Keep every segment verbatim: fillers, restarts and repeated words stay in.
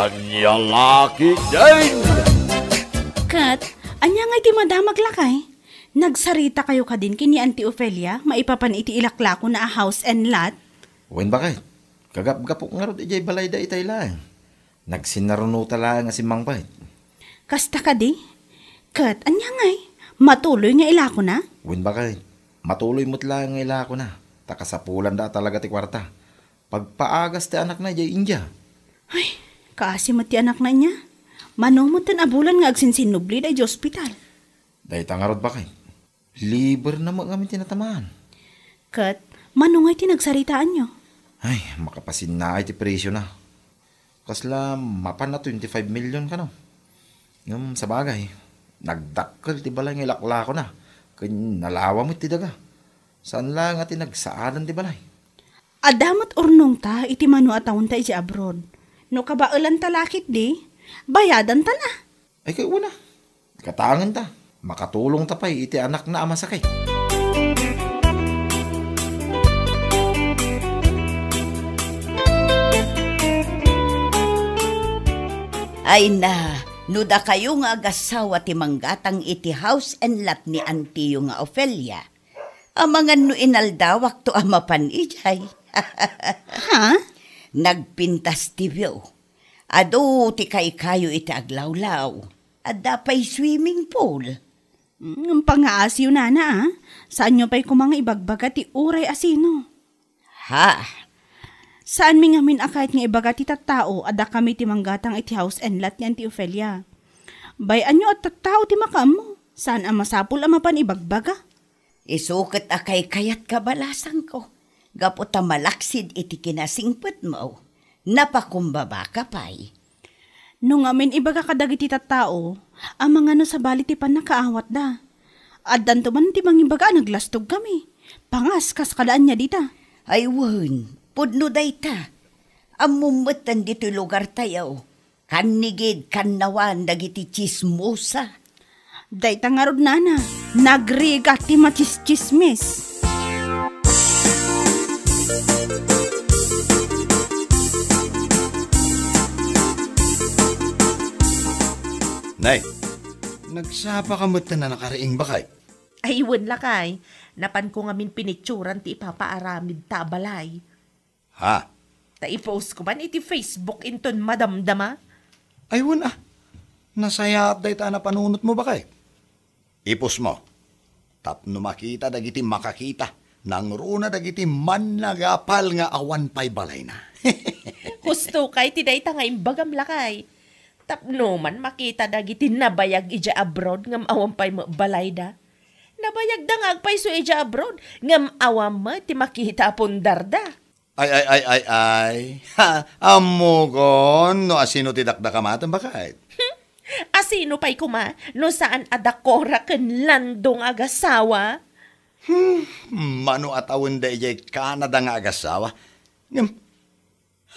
Ania la ketdin? Ket, ania ngay ti madamag, lakay? Nagsaritakayo kadin ken ni Auntie Ofelia maipapan iti ilaklakona a house and lot? Wen, baket. Kagapgapok ngarud idiay balayda itay laeng. Nagsinarunota laeng a simmangpet. Kasta kadi? Ket, ania ngay? Matuloy nga ilakona? Wen, baket. Matuloy met laeng nga ilakona. Ta kasapulanda a talaga ti kuarta. Pagpaagas ti anakna idiay India. Ay, kaasi met ti anakna ania. Mano metten a bulan nga agsinsinnubli daydi ospital? Dayta ngarud, baket. Liber na met ngamin ti natamaan. Ket, mano ngay ti nagsaritaanyo? Ay, makapasinnaay ti presiona. Kasla mapan a twenty-five million kano. Ngem sabagay, nagdakkel ti balay nga ilaklakona, ken nalawa met ti daga. Saan la nga ti nagsaadan ti balay. Adda met urnongta iti mano a taonta idiay abroad. No kabaelanta la ketdi, bayadanta la. Ay, kay una, katangenta. Makatulongta pay iti anakna a masakit. Ay na, no dakayo nga agassawa ti manggatang iti house and lot ni antiyo nga Ofelia, amangan no inaldawakto a mapan idiay. Ha? Nagpintas ti view. Adu ti kaykayo iti aglawlaw. Adda pay swimming pool. Mm, pangaasiyo, nana, a. Saanyo pay koma nga ibagbaga ti uray asino. Ha? Saanmi ngamin a kayat nga ibaga ti tattao a dakami ti manggatang iti house and lot ni Auntie Ofelia. Bay-anyo a tattao ti makaammo. Saan a masapul a mapan ibagbaga. Isu ket a kaykayat kabalasangko, gapu ta malaksid iti kinasingpetmo, napakumbabaka pay. No ngamin ibaga kadagiti tattao, amangan no sabali ti pannakaawatda. Addanto man ti mangibaga a naglastogkami. Pangas, kas kada ania dita. Ay wen, pudno dayta. Ammom metten ditoy lugartayo. Kannigid, kannawan dagiti tsismosa. Dayta ngarud, nana, nagrigat ti matsistsismis. Nay, nagsapa ka met ta nakariing, bakay? Ay, wen, lakay. Napanko ngamin pinicturan ti ipapaaramid ta a balay. Ha? Ta i-post ko man iti Facebook inton madamdama. Ay, wen a. Nasayaat dayta a napanunotmo, bakay. I-post mo. Tapno makita dagiti makakita, nangruna dagiti mannagapal nga awan pay balayna. Husto kay ti dayta nga imbagam, lakay. Tapno man makita dagiti nabayag idiay abroad ngem awan pay met balayda. Nabayagda nga agpayso idiay abroad ngem awan met ti makita a pundarda. Ay, ay, ay, ay, ay. Ha, ammokon no asino ti dakdakamaten, bakay. Hmm? Asino pay koma no saan a dakora ken Lando nga agasawa? Hmm, mano a tawenda idiay Canada nga agasawa? Ngem,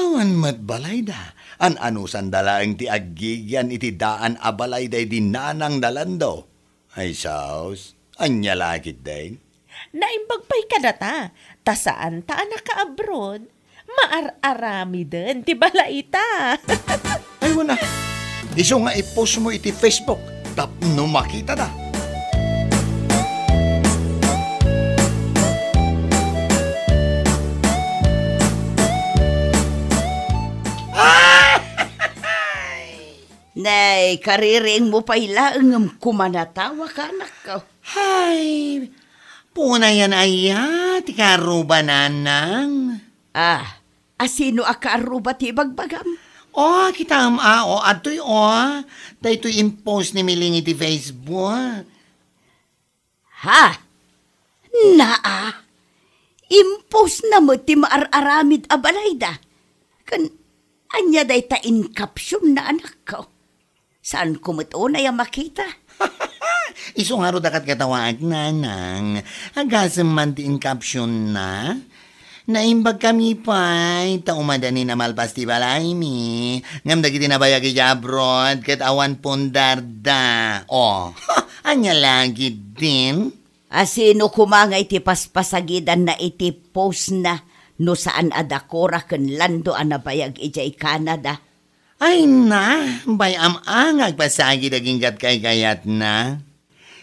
awan met balayda. An-anusanda laeng ti aggigian iti daan a balayda idi nanang da Lando. Ay, sus, ania la ketdin? Naimbag pay kadata, ta saanta a nakaabroad, maar-aramiden ti balayta. Ay, wen a. Isu nga i-post mo iti Facebook tapno makitada. Nay, kaririingmo pay laeng ngem kumanatawa ka, anakko. Hay, punayan aya ti kaarruba, nanang? Ah, asino a kaarruba ti ibagbagam? Oh, kitaem a, oh, adtoy, oh. Daytoy impost ni Miling iti Facebook. Ha? Naa, impostna met ti maar-aramid a balayda. Ken ania dayta in captionna, anakko? Saanko met unay a makita. Isu ngarud a ket katawaek, nanang. Agasem man ti in captionna. Naimbagkami pay, ta umadanin a malpas ti balaymi. Ngem dagiti nabayag idiay abroad, ket awan pundarda. Oh, ania la ketdin? Asino koma nga iti paspasagidanna iti postna no saan a dakora ken Lando a nabayag idiay Canada? Ay na, bay-am a nga agpasagid aginggat kaykayatna.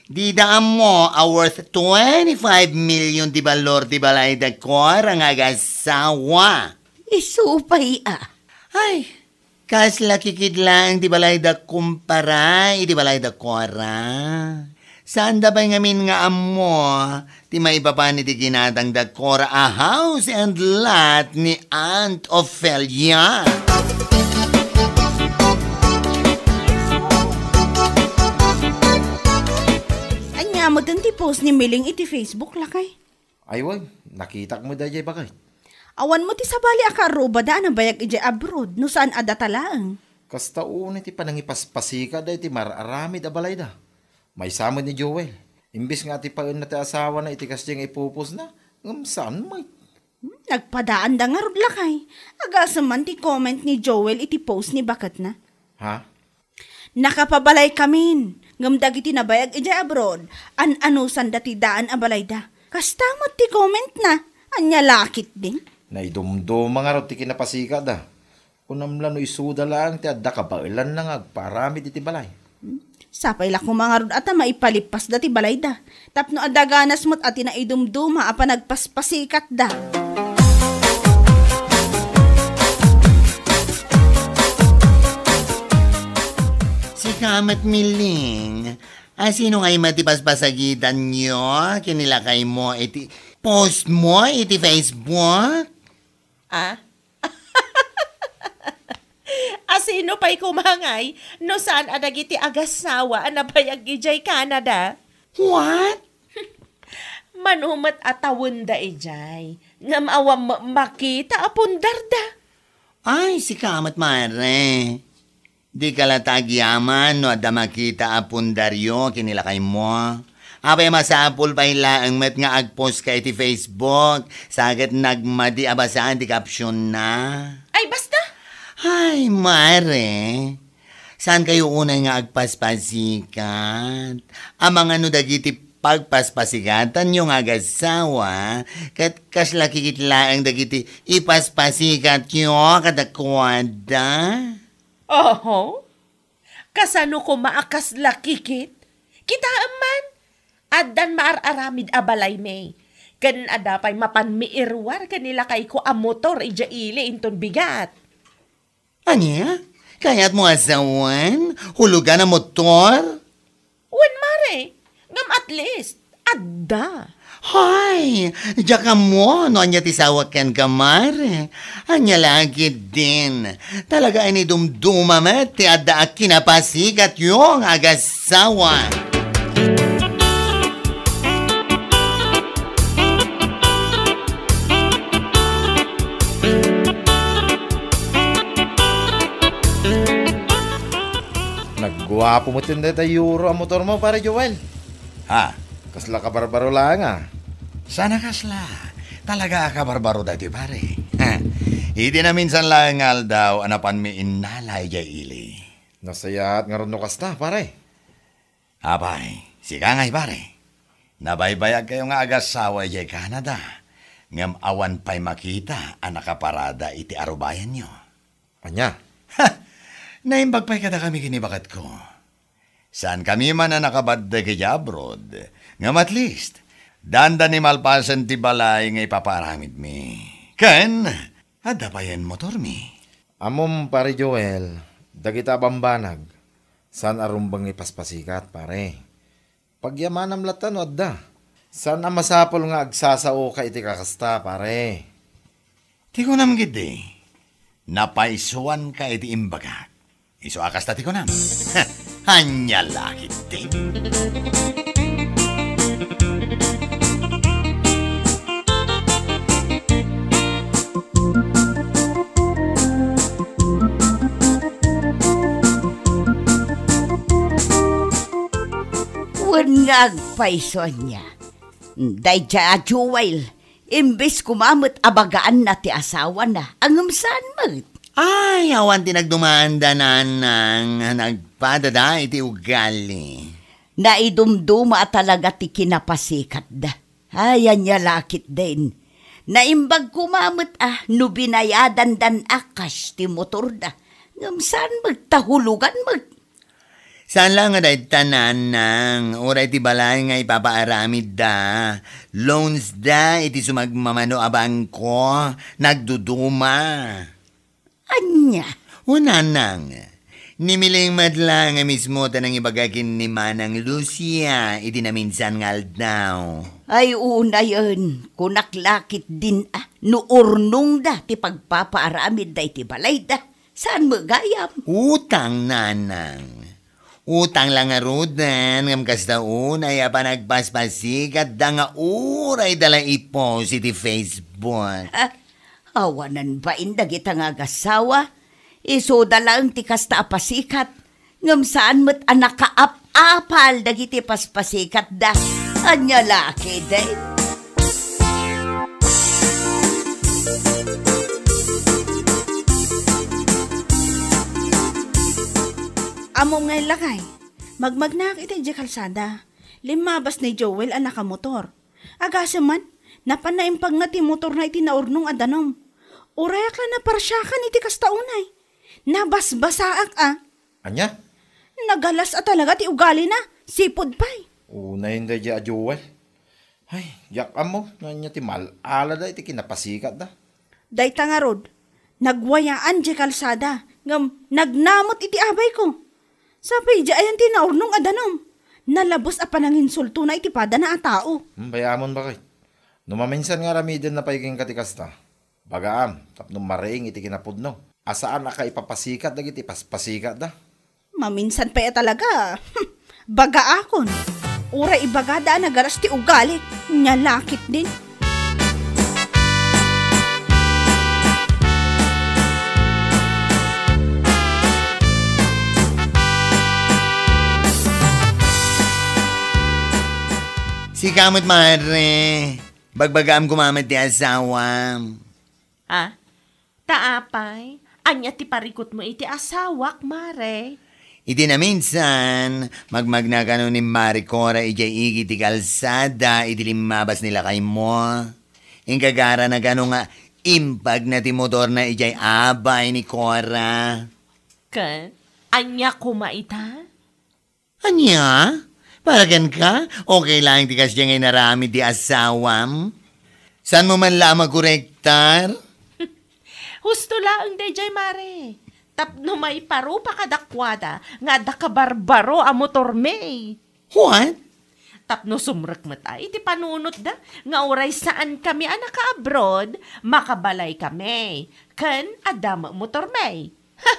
Dida ammo a worth twenty-five million ti balor ti balayda, Cora, nga agasawa. Isu pay a. Ay, kasla kikit laeng ti balayda kumpara iti balayda, Cora. Saanda pay ngamin nga ammo ti maipapan iti ginatangda, Cora, a house and lot ni Aunt Ofelia. Ania met ti post ni Miling iti Facebook, lakay? Ay, wen, nakitak met daydiay baket. Awan met ti sabali a kaarrubada a nabayag idiay abroad, no saan a data laeng. Kasta unay ti panangipaspasika daytoy mar-aramid a balayda. Maysa met ni Joel. Imbes nga atipaenna ti asawana iti kasdiay nga ipupusna, ngem saan met. Hmm, nagpadaanda ngarud, lakay. Agasem man ti comment ni Joel iti post ni baketna. Ha? Nakapabalaykamin, ngem dagiti nabayag idiay abroad, an-anusanda ti daan a balayda. Kasta met ti commentna. Ania la ketdin? Naidumduma ngarud ti kinapasikatda. Kunam la no isuda laeng ti adda kabaelanna nga agparamid iti balay. Hmm? Sapay la koma ngarud a ta maipalippasda ti balayda. Tapno adda ganas met a ti naidumduma a panagpaspasikatda. Sika met, Miling, asino ngay met ti paspasagitanyo ken ni lakaymo iti post mo iti Facebook? Ah? Asino pay koma ngay no saan a dagiti agasawa a nabayag idiay Canada? What? Mano met a tawenda idiay, ngem awan met makita a pundarda. Ay, sika met, mare. Dika la ta agyaman no adda makita a pundaryo ken ni lakaymo. Apay a masapul pay laeng met nga agpost ka iti Facebook, sa ket nagmadi a basaan ti caption na. Ay, basta! Ay, mare. Saan kayo unay nga agpaspasikat? Amangan no dagiti pagpaspasikatanyo nga agasawa, ket kasla kikit laeng dagiti ipaspasikatyo kadakuada? Oho. Kasano koma a kasla kikit? Kitaem man, addan maar-aramid a balaymi. Ken adda pay mapanmi iruar ken ni lakayko a motor idiay ili inton bigat. Ania? Kayatmo a sawen? Hulugan a motor? Wen, mare. Ngem at least, adda. Hay! Diak ammo no ania ti sawak kenka, mare. Ania la ketdin? Talaga a naidumduma met ti adda a kinapasikatyo nga agasawa. Nagguapo met dayta Euro a motormo, Pare Joel. Ha? Kasla kabarbaro laeng, a. Saan a kasla. Talaga a kabarbaro daytoy, pare. Iti naminsan laeng nga aldaw a napanmi innala idiay ili. Nasayaat ngarud no kasta, pare. Apay, sika ngay, pare. Nabaybayagkayo nga agasawa idiay Canada, ngem awan pay makita a nakaparada iti arubayanyo. Ania? Ha! Naimbag pay kadakami ken ni baketko. Saankami man a nakabaddeg idiay abroad, ngem at least, dandani malpasen ti balay nga ipapaaramidmi. Ken, adda payen motormi. Ammom, Pare Joel, dagita a bambanag, saan a rumbeng nga ipaspasikat, pare. Pagyamanam latta no adda. Saan a masapul nga agsasaoka iti kakasta, pare. Ti kunam ketdi, napaysuanka iti imbagak. Isu a kasta ti kunam. Ania la ketdi? Wen nga agpayso ania. Daydiay a Joel, imbes koma met a bagaanna ti asawana, ngem saan met. Ay, awan ti nagdumaanda, nanang, nagpadada iti ugali. Naidumduma a talaga ti kinapasikatda. Ay, ania la ketdin. Naimbag koma met a no binayadandan a cash ti motorda. Ngem saan met ta hulugan met? Saan la nga dayta, Nanang, uray ti balay nga ipapaaramidda. Loans da iti sumagmamano a bangko, nagduduma. Ania? O, Nanang, ni Miling met la nga mismo ta nangibaga ken ni Manang Lucia iti naminsan nga aldaw. Ay, unayen, kunak la ketdin a, no urnongda ti pagpapaaramidda iti balayda. Saan met gayam? Utang, Nanang. Utang la ngaruden, ngem kasta unay a panagpaspasikatda nga uray da la i-post iti Facebook. Ha? Awanen bain dagita nga agasawa. Isuda laeng ti kasta a pasikat. Ngem saan met a nakaap-apal dagiti paspasikatda. Ania la ketdin? Ammom ngay, lakay, magmagnaak iti idiay kalsada. Limmabas ni Joel a nakamotor. Agasem man, napan naimpagna ti motorna iti naurnong a danum. Urayak la naparsiakan iti kasta unay. Nabasbasaak a. Ania? Nagalas a talaga ti ugalina. Sipud pay. Unayen daydiay a Joel. Ay, diak ammo no ania ti mal-alada iti kinapasikatda. Dayta ngarud, nagwayaan diay kalsada, ngem nagnamot iti abayko. Sapay idiay ayan ti naurnong a danum. Nalabes a pananginsultona iti padana a tao. Hmm, bay-amon, baket. No maminsan nga aramidenna pay kenka ti kasta, bagaam tapno mariing iti kinapudno a saan a kaipapasikat dagiti paspasikatda. Maminsan pay a talaga. Hmm, bagaakon. Uray ibagada a nagalas ti ugalik, nia la ketdin. Sika met, mare, bagbagaam koma met ti asawam. Ah, ta apay, ania ti parikutmo iti asawak, mare? Iti naminsan, magmagna kano ni Mari Cora idiay igid ti kalsada idi limmabas ni lakaymo. Inkagarana kano nga impagna ti motorna idiay abay ni Cora. Ket, ania koma ita? Ania? Para kenka, okay laeng ti kasdiay nga inaramid ti asawam? Saanmo man la a makorektar? Husto laeng daydiay, mare. Tapno maiparupa kadakuada nga adda kabarbaro a motormi. What? Tapno sumrek met a iti panunotda nga uray saankami a naka-abroad, makabalaykami, ken adda met motormi. Ha!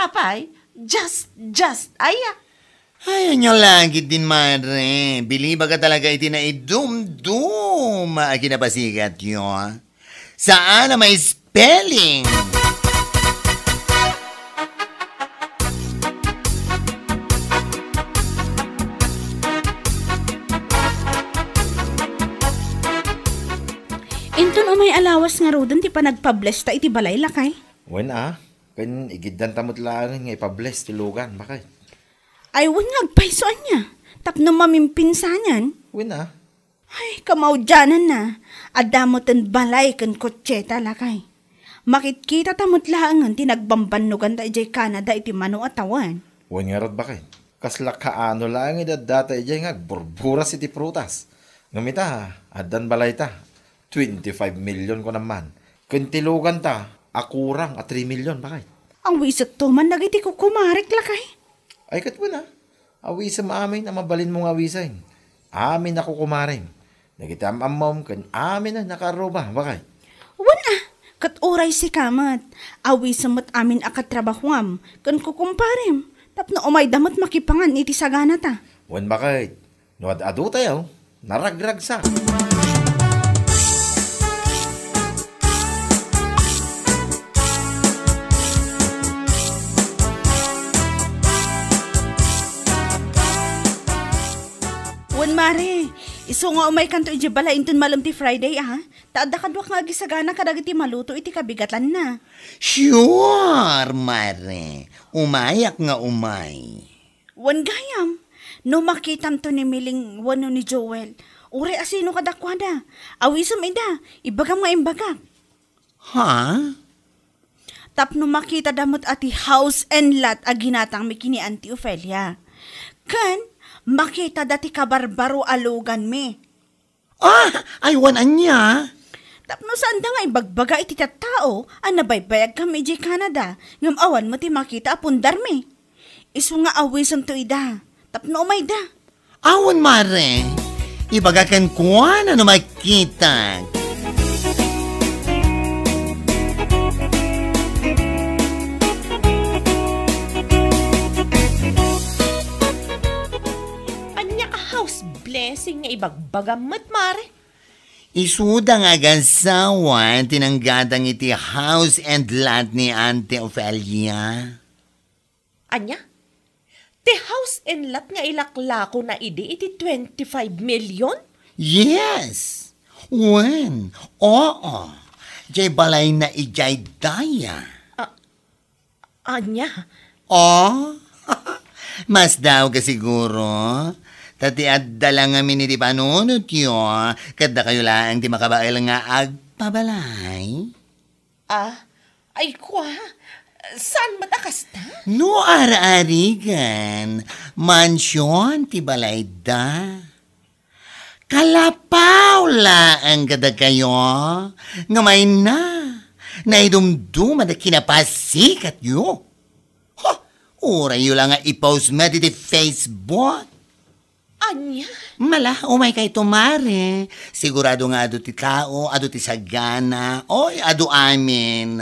Apay, just, just, aya. Ay, ania la ketdin, mare. Bilibaka talaga iti naidumduma a kinapasikatyo. Saan a ma-spelling? Inton umay a lawas ngaruden ti panagpablesta iti balay, lakay? Wen a, ken igiddanta met laengen nga ipables ti lugan, baket. Ay, wen nga agpayso ania, tapno mamimpinsanan. Wen a. Ay, kamaudiananna, adda metten balay ken kotseta, lakay. Makitkitata met laengen ti nagbambannoganta idiay Canada iti mano a tawen. Wen ngarud, baket. Kasla kaano laeng idi addata idiay nga agburburas iti prutas. Ngem ita, addan balayta. Twenty-five million kunam man. Ken ti luganta a kurang a three million, baket. Awisekto man dagiti kukumarek, lakay. Ay, ket wen a. Awisem amin a mabalinmo nga awisen. Amin a kukumarem. Dagiti am-ammom ken amin a nakaarruba, baket. Wen a, ket uray sika met, awisem met amin a katrabahuam ken kukumparem, tapno umayda met makipangan iti saganata. Wen, baket, no ad-adutayo, naragragsak. Wen, mare, isu nga umaykanto idiay balay inton malem ti Friday, a? Ta adda kaduak nga agisagana kadagiti maluto iti kabigatanna. Sure, mare. Umayak nga umay. Wen gayam, no makitamto ni Miling wenno ni Joel, uray asino kadakuada, awisem ida, ibagam nga imbagak. Ha? Tapno makitada met a ti house and lot a ginatangmi ken ni Auntie Ofelia. Ken makitada ti kabarbaro a luganmi. Ah, aywan ania? Tapno saanda nga ibagbaga iti tattao a nabaybayagkami idiay Canada, ngem awan met ti makita a pundarmi. Isu nga awisento ida, tapno umayda. Awan, mare. Ibaga kenkuana no makita. Ania a house blessing nga ibagbagam met, mare? Isuda nga agassawa ti nanggatang iti house and lot ni Auntie Ofelia. Ania? Ti house and lot nga ilaklakona idi iti twenty-five million? Yes. Wen, oo. Diay balayna idiay daya. Ah, ania? Oh? Masdaawka siguro. Ta ti adda la ngamin iti panunotyo, ket dakayo laeng ti makabael nga agpabalay. Ah, ay kua, saan met a kasta? No ar-arigan, mansion ti balayda. Kalapaw laeng kadakayo, nga mayna, naidumduma ti kinapasikatyo. Ha, urayyo la nga i-post met iti Facebook. Ania? Mala, umaykayto, mare. Sigurado nga adu ti tao, adu ti sagana, oy, adu amin.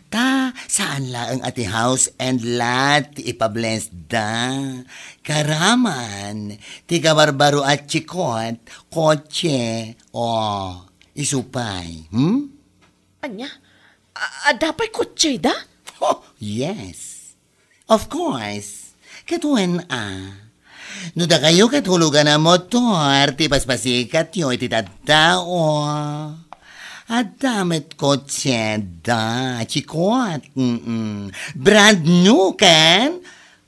Ta, saan laeng a ti house and lot ti ipablessda. Karaman, ti kabarbaro a tsikot, kotse, o, isu pay, hmm? Ania? A-, adda pay kotseda? Oh, yes. Of course. Ket wen a. No dakayo ket hulugan a motor ti paspasikatyo iti tattao. Adda met kotseda, tsikot. Mm-mm. Brand new ken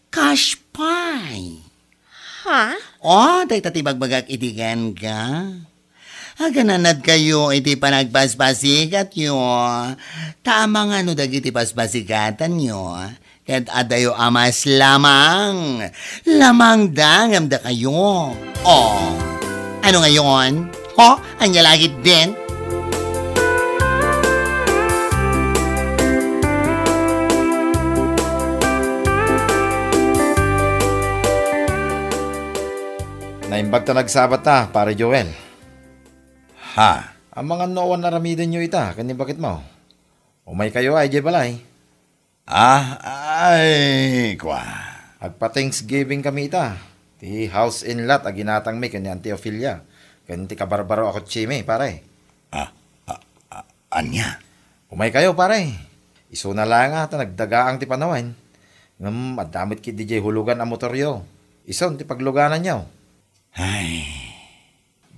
cash pay. Ha? Oh, dayta ti bagbagak iti kenka. Agananadkayo iti panagpaspasikatyo. Ta amangan no dagiti paspasikatanyo, ket adayo a mas lamang. Lamangda ngem dakayo. Oh, ano ngayon? Ho? Anya lagit din? Naimbag ta nagsabat ta, Pare Joel. Ha? Amangan no awan aramidenyo ita ken ni baketmo. Umaykayo a idiay balay. Ah, ay, kua. Agpa-Thanksgiving kami ita. Ti house and lot a ginatangmi ken ni Auntie Ofelia, ken ti kabarbaro a kotsemi, pare. Ah, ah, ah, ania? Umaykayo, pare. Isuna la nga ta nagdagaang ti panawen. Ngem adda met ketdi diay hulugan a motoryo. Ison ti paglugananyo. Ay.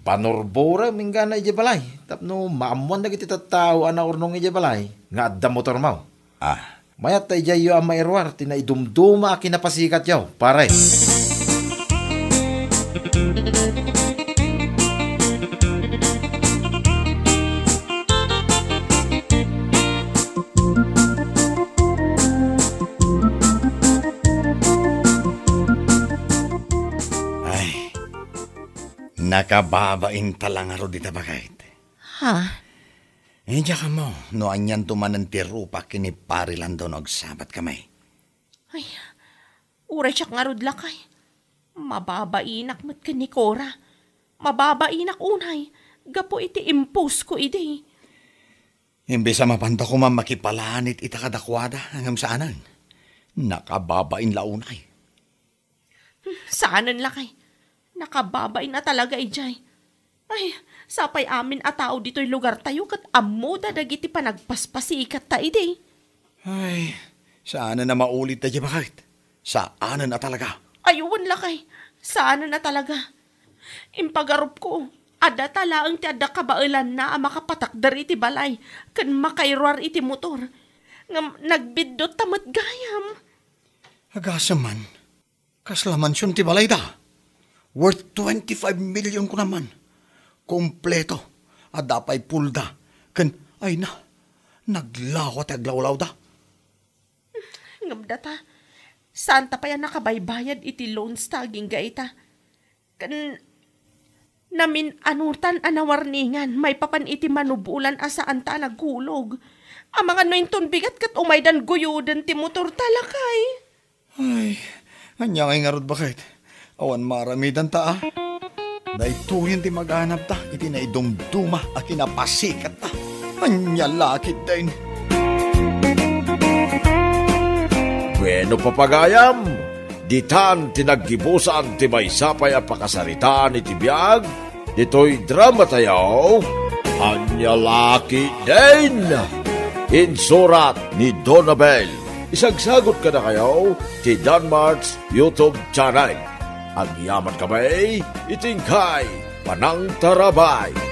Banurburem inggana idiay balay tapno maammoan dagiti tattao a naurnong idiay balay nga adda motormo. Ah. Mayat ta idiayyo a mairuar ti naidumduma a kinapasikatyo, pare. Ay, nakababain ta la ngarud ita, baket. Ha? Eh, diak ammo no anianto manen ti rupak ken ni Pari Landon no agsabatkami. Ay, uray siak ngarud, lakay. Mababainak met ken ni Cora. Mababainak unay, gapu iti imposko idi. Imbes a mapanda koma makipalanit ita kadakuada, ngem saanen. Nakababain la unay. Hmm, saanen, lakay. Nakababain a talaga idiay. Ay, sapay amin a tao ditoy lugartayo ket ammoda dagiti panagpaspasikatta idi. Ay, saanen a maulit daydi, baket. Saanen a talaga. Ay, wen, lakay. Saanen a talaga. Impagarupko, adda ta laeng ti adda kabaelanna a makapatakder iti balay ken makairuar iti motor. Ngem nagbiddut ta met gayam. Agasem man. Kasla mansion ti balayda. Worth twenty-five million kunam man. Kompleto. Adda pay pulda. Ken, ay na, naglawa ti aglawlawda. Ngem data, saanta pay a nakabaybayad iti loans ta agingga ita. Ken namin-anutan a nawarningan maipapan iti manubolan a saanta a nagkulog. Amangan no inton bigat ket umaydan guyoden ti motor ta, lakay. Ay, ania ngay ngarud, baket? Awan maaramidanta, a? Daytoyen ti maganabta iti naidumduma a kinapasikatta. Ania la ketdin? Bueno, papagayam, ditan ti naggibusan ti maysa pay a pakasaritaan iti biag ditoy dramatayo. Ania la ketdin? Insurat ni Donabel. Isagsagot kadakayo ti Danmart's YouTube channel. Agyaman kami iti inkay panangtarabay.